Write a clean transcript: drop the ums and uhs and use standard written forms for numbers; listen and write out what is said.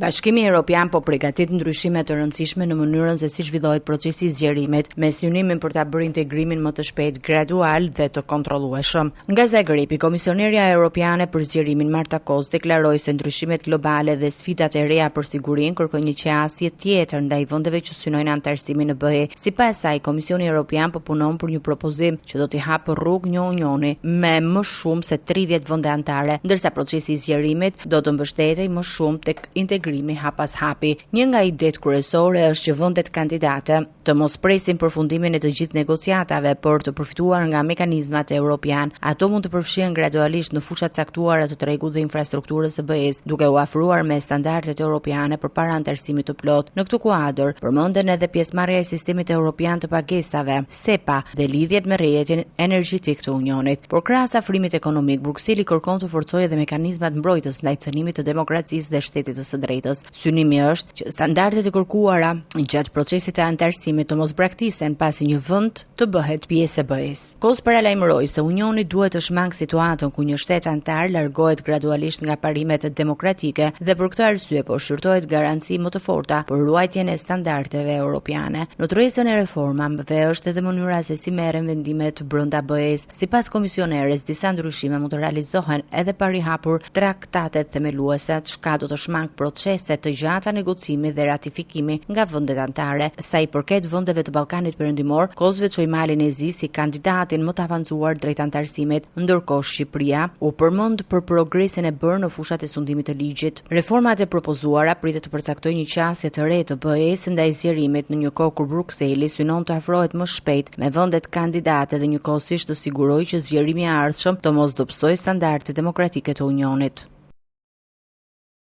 Bashkimi Europian po pregatit ndryshime të rëndësishme në mënyrën se si zhvillohet procesi i zgjerimit, me synimin për ta bërë integrimin më të shpejtë, gradual dhe të kontrollueshëm. Nga Zagrebi, Komisionerja Europiane për Zgjerimin Marta Kos deklaroi se ndryshimet globale dhe sfidat e reja për sigurinë kërkojnë një qasje tjetër ndaj vendeve që synojnë anëtarësimin në BE. Sipas saj, Komisioni Europian po punon për një propozim që do t'i hapë rrugë një unioni me më shumë se 30 vende anëtare, ndërsa procesi i zgjerimit do të mbështetej më shumë tek integrimi hap pas hapi. Një nga idetë kryesore është që vendet kandidate të mos presin përfundimin e të gjithë negociatave, por të përfituar nga mekanizmat europianë. Ato mund të përfshihen gradualisht në fusha të caktuara të tregut dhe infrastrukturës së BE-së, duke u afruar me standardet europiane përpara anëtarësimit të plotë. Në këtë kuadër, përmenden edhe pjesëmarrja e sistemit europian të pagesave, SEPA, dhe lidhjet me rrjetin energjetik të Unionit. Por krahas afrimit ekonomik, Brukseli kërkon të forcojë edhe mekanizmat mbrojtës ndaj cenimit të demokracisë dhe shtetit të së drejtës. Synimi është që standardet e kërkuara gjatë procesit të anëtarësimit të mos braktisen pasi një vend të bëhet pjesë e BE-së. Kos paralajmëroi se Unioni duhet të shmangë situatën ku një shtet anëtar largohet gradualisht nga parimet demokratike dhe për këtë arsye po shqyrtohet garanci më të forta për ruajtjen e standardeve europiane. Në tryezën e reformave është edhe mënyra se si merren vendimet brenda BE-së. Sipas komisioneres, disa ndryshime mund të realizohen edhe pa rihapur traktatet themeluese, çka do të shmangë procese të gjata negocimi dhe ratifikimi nga vendet anëtare. Sa i përket vendeve të Ballkanit Perëndimor, Kos veçoi Malin e Zi si kandidatin më të avancuar drejt anëtarësimit, ndërkohë Shqipëria u përmend për progresin e bërë në fushat e sundimit të ligjit. Reformat e propozuara pritet të përcaktojnë një qasje të re të BE-së ndaj zgjerimit në një kohë kur Brukseli synon të afrohet më shpejt me vendet kandidate dhe njëkohësisht të sigurojë që zgjerimi i ardhshëm të mos dobësojë standardet demokratike të Unionit.